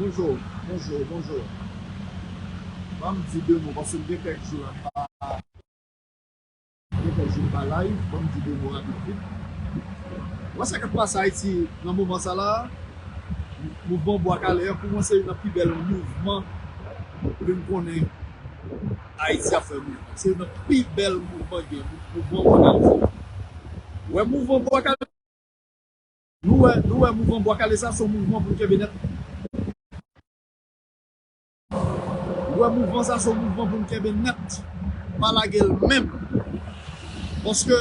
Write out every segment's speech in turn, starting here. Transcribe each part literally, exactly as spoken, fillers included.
Bonjou, bonjou, bonjou. Ban m di de mo, paske m gen kèk jou la m pa, m gen kèk jou m pa live, ban m di de mo rapid vit. Ou wè sa k ap pase Ayiti nan moman sa la, mouvman Bwa Kale an, pou mwen se youn nan pi bèl mouvman ke m konnen Ayiti ap fè mouvman. Se youn nan pi bèl mouvman gen, mouvman Bwa Kale sa. Ou wè mouvman Bwa Kale Nou wè, nou wè mouvman Bwa Kale sa, se yon mouvman pou n kenbe nèt. Nou wè mouvman sa, se yon mouvman pou n kenbe nèt. Pa lage l menm. Paske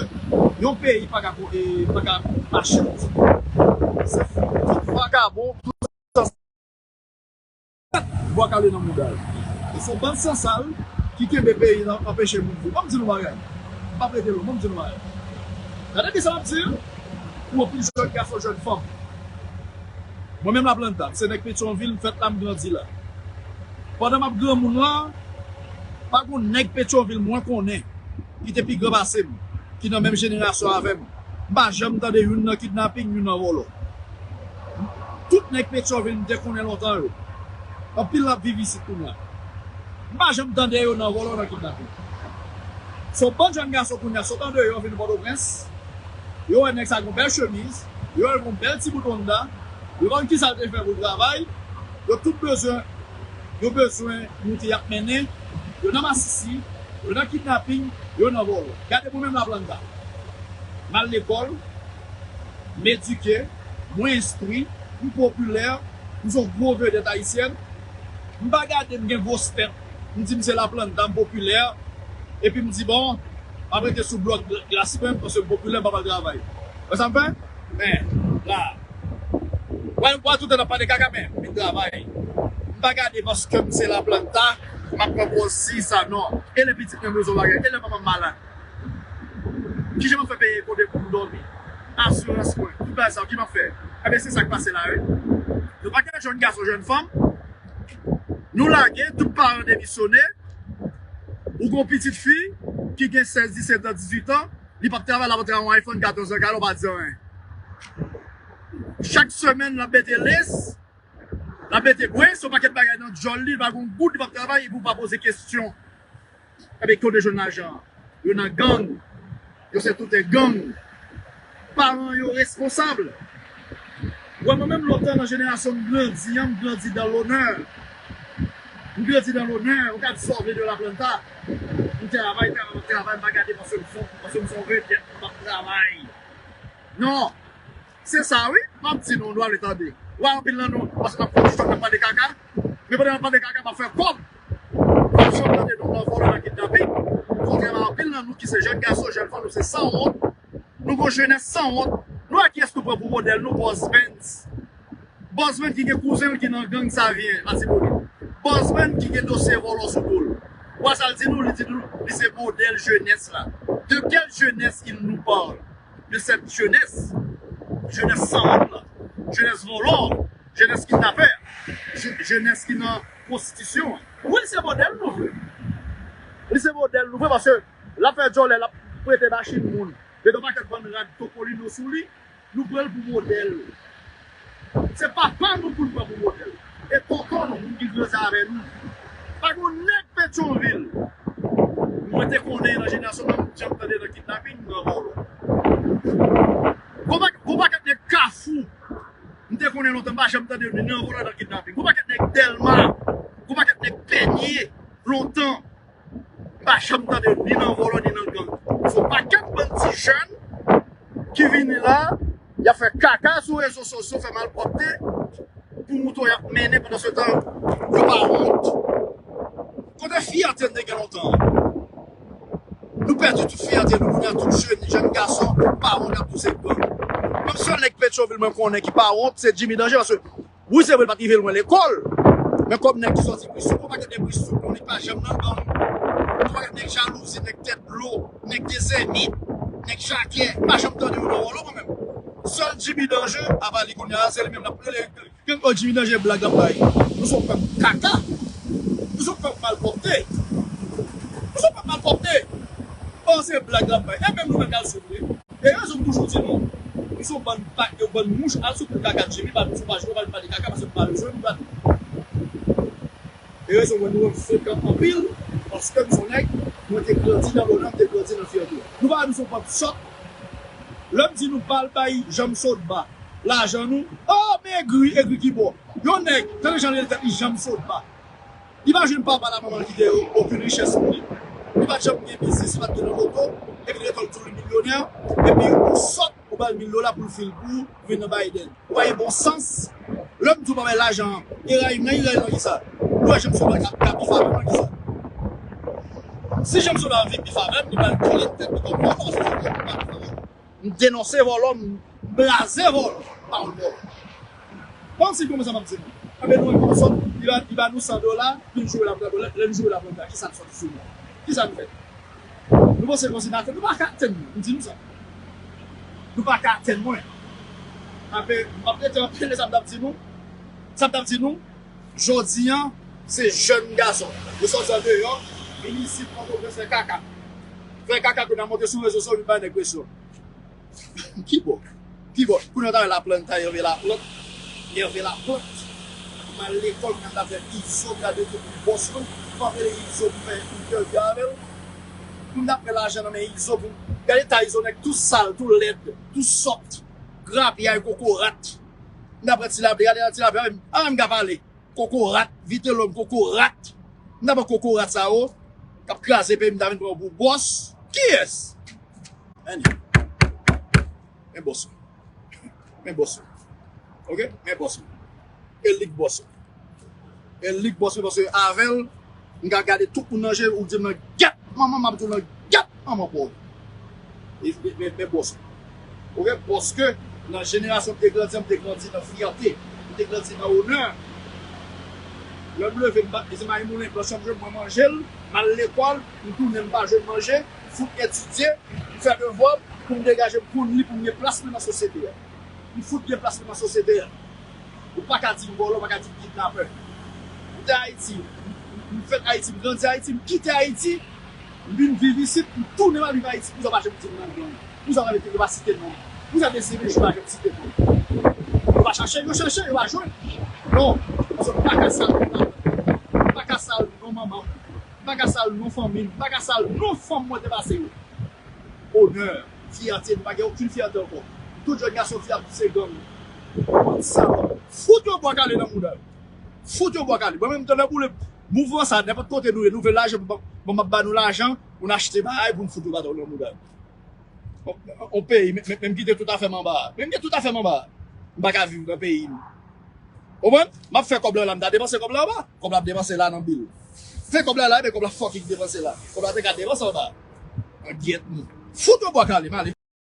yon peyi pa ka, e, pa ka mache konsa. Se tout vakabon, tout Bwa Kale nan mouda l. E se bann sansal ki kenbe peyi nan anpeche moun viv. Ban m di nou bagay. M p ap rete lwen, ban m di nou bagay. Gade kisa m ap di pou anpil jèn gason, jèn fanm. Mwen menm Laplanta, m se nèg Petyonvil, m fèt la, m grandi la. Pandan m ap granmoun lan, pa gon nèg Petyonvil mwen konnen ki te pi gran pase m, ki nan menm jenerasyon avè m. M pa janm tande youn nan kidnaping, youn nan vòlò. Tout nèg Petyonvil m te konnen lontan yo, anpil l ap viv isit kounye a. M pa janm tande yo nan vòlò, nan kidnaping. Se yon bann jèn gason kounye a sot andeyò vin Pòtoprens, yo wè nèg sa gon bèl chemiz, yo wè l gon bèl ti bout Honda, yo konn kisa l te fè pou l travay, yo tout bezwen Yo bezwen moute y ap mennen, yo nan masisi, yo nan kidnaping, yo nan vòlò. Gade mwen menm Laplanta. M al lekòl, m edike, mwen enstwi, m popilè, m se yon gwo vedèt ayisyèn. M pa gade m gen gwos tèt, m di m se Laplanta, m popilè, epi m di bon, m ap rete sou blòk gl- glas mwen, paske m popilè, m p ap al travay. Wè sa m fè? Men, la, Wè, wè, tout tan n ap pale kaka, men, vin travay. M pa gade paske m se Laplanta, m ap pran pòz si sa, non. E lè pitit mwen bezwen bagay, e lè manman m malad. Kijan m ap fè peye kote pou m dòmi? Asirans mwen, tout bagay sa yo, ki m ap fè? Enben, se sa k pase la, wi. Yon pakèt jèn gason, jèn fanm, nou lage, tout paran demisyone, ou gon pitit fi ki gen sèz, disèt an, dizuit an, li p ap travay, l ap antre ak yon iPhone katòz an, kay la, ou pa di anyen. Chak semèn, l ap mete lace, l ap mete brens, yon pakèt bagay nan djòl li, li pa gon goud, li p ap travay, epi ou pa poze kesyon. Enben, kote jwenn lajan an? Yo nan gang. Yo se tout en gang. Paran yo responsab. Ou wè, mwen menm, lontan nan jenerasyon m grandi an, m grandi dans l'honneur. M grandi dans l'honneur. Ou ka di sa w vle de Laplanta. M travay, travay, travay, m pa gade paske m se, paske m se yon vedèt, m ap travay. Non. Se sa wi, m ap di nou, nou ale tande. Ou wè anpil nan nou, paske n ap fè ti chòk, n ap pale kaka. Men pandan n ap pale kaka, m ap fè kòb. Ou p ap janm tande nou nan vòlò, nan kidnaping. Kontrèman a anpil nan nou ki se jèn gason, jèn fanm, nou se sanwont. Nou gon jenès sanwont. Nou wè kiyès nou pran pou modèl nou, Boss Benz. Boss Benz ki gen kouzen l ki nan gang Savyen, Latibonit. Boss Benz ki gen dosye vòlò sou do l. Ou wè sa l di nou? Li di nou, li se modèl jenès la. De quelle jeunesse il nous parle? De cette jeunesse, jenès sanwont la, jenès vòlò, jenès kidnapè, je- jenès ki nan pwostitisyon an. Wi, se modèl nou vre. Li se modèl nou vre paske l ap fè djòlè, l ap prete machin moun, mete yon pakèt bann rad Topolino sou li, nou pran l pou modèl. Se papa nou pou n pran pou modèl. E tonton nou, moun ki grandi avè nou. Pa gon nèg Petyonvil mwen te konnen nan jenerasyon mwen, m janm tande nan kidnaping, nan vòlò. Gon pa- gon pakèt nèg Kafou m te konnen lontan, m pa janm tande yo ni nan vòlò, nan kidnaping. Gon pakèt nèg Dèlma, gon pakèt nèg Pènye lontan. M pa janm tande yo ni nan vòlò, ni nan gang. Se yon pakèt bann ti jèn ki vini la, y ap fè kaka sou rezo sosyo, fè malpwòpte, pou mouton y ap mennen, pandan se tan, yo pa wont. Kote fyète n te gen lontan an? Nou pèdi tout fyète nou, kounye a tout jèn, jèn gason, pa wont, y ap touse gang. Menm sèl nèg Petyonvil mwen konnen ki pa wont, se Jimmy Danger, paske Wi, se vre, l pa t rive lwen lekòl. Men kòm nèg ki sòti Brisou, gon pakèt nèg Brisou, konnen pa janm nan gang. Gon pakèt nèg Jalouzi, nèg Tèt Dlo, nèg Dezèmit, nèg Jakè. M pa janm tande yo nan vòlò, mwen menm. Sèl Jimmy Danger, apa li kounye a, se li menm n ap rele. Gang, oh, Jimmy Danger, blag l ap bay. Nou se yon pèp kaka. Nou se yon pèp malpwòpte. Nou se yon pèp malpwòpte. Oh, se blag l ap bay. E menm nou menm k al sou li. E rezon m toujou di nou, nou se yon bann bak, yon bann mouch, al sou kou kaka Jimmy, pa nou sou paj nou, pa nou pale kaka, paske nou pa bezwen nou gade. E rezon mwen nou frekan anpil, paske m se yon nèg, mwen te grandi nan lonè, m te grandi nan fyète. Nou pa di se yon bann sòt. Lè m di nou pa al bay Janm Sotba lajan nou, oh, men egri, egri ki bò. Yon nèg, tande jan l rele tèt li, Janm Sotba. Li pa jwenn papa l ak manman l kite okenn richès pou li. Li pa t janm gen biznis, li pa t gen nan loto, epi li rete tou li milyonè, epi ou sòt, ou ba l mil dola pou l fil pou ou, vin nan Biden. Ou pa gen bon sans. Lè m di w pa bay lajan an, e rayi m nan, e rayi m nan kisa? Nou wè Janm Sotba ka, ka bif avè m nan kisa? Si Janm Sotba vin bif avè m, li pral kole tèt li kòm vòlò, se sa k ap fè. M denonse vòlò, m blaze vòlò, pawòl vòlò. Kòmsi, kòman sa m ap di nou? Anben nou wè kòm sòt, li ba, li ba nou san dola, vin joure la pou lè, lè n joure la pou lè, kisa n sòti sou nou? Kisa n fè? Nou panse kòmsi n atè, nou pa ka atè nou, m di nou sa. Nou pa ka atè mwen. Anben, m ap rete anpil de sa m t ap di nou. Sa m t ap di nou, jodi an, se jèn gason. Yo sòti andeyò, vin isit, Pòtoprens fè kaka. Fè kaka, kounye a monte sou rezo sosyo, vin bay nèg presyon. Ki bò? Ki bò? Kounye a w ta wè Laplanta, Hervé Laplante. Hervé Laplante. M al lekòl, m t ap fè Izo, m t ap rete pou bòs mwen. M ap rele Izo pou fè entèvyou avè l. Pou m t ap pran lajan nan men Izo pou m. Gade eta Izo, nèg tou sal, tou lèd, tou sòt. Grapyay, kokorat. M t ap pran ti lapli, gade ti lapli, a, m ka pale. Kokorat, vitelòm, kokorat. M ta pran kokorat sa yo k ap kraze peyi m, m ta vin pran yo pou bòs. Kiyès? Men, men bòs ou. Men bòs ou. Oke? Men bòs ou. E li k bòs ou. E li k bòs ou, paske avè l, m ka gade tout moun nan je, ou di m nan gyèt manman, m ap di w nan gyèt manman pa w. E, e, men, men bòs ou. Oke, paske nan jenerasyon m te grandi an, m te grandi nan fyète, m te grandi nan onè. Lè m leve, m pa, se mayi moulen blanch an m jwenn, mwen manje l, m al lekòl, m tounen, m pa jwenn manje, m fout etidye, m fè devwa m, pou m degaje m, pou m li, pou m gen plas mwen nan sosyete a. M fout gen plas mwen nan sosyete a. Ou pa ka di m vòlò, ou pa ka di m kidnapè. M te Ayiti, m, m, m fèt Ayiti, m grandi Ayiti, m kite Ayiti, m vin viv isit, m tounen m al viv Ayiti, poukisa w pa janm di m nan gang? Poukisa w pa mete, yo pa site non m? Poukisa D C P J pa janm site non m? Yo pa chache, yo chache, yo pa jwenn. Non, paske m pa ka sal non papa m. M pa ka sal non manman m. M pa ka sal non fanmi m. M pa ka sal non fanm mwen te pase yo. Onè, fyète, nou pa gen okenn fyète ankò. Tout jèn gason fi ap pouse gang. Bann salòp. Fout yon bwa kale nan mouda yo. Fout yon bwa kale. Mwen menm, tande boule, mouvman sa, nenpòt kote nou ye, nou vle lajan, bon, bon, m ap ba nou lajan pou n achte bagay, pou n fout yon baton nan mouda yo. On, on peyi, men, men, men m kite tout afè m anba a. Men m gen tout afè m anba a. M pa ka viv nan peyi m. Konprann? M ap fè kòb la la, m ta depanse kòb la anba. Kòb la ap depanse la nan bil. Fè kòb la la, men kòb la fucking depanse la. Kòb la te ka depanse anba. An gyèt nou. Fout yon bwa kale, m ale.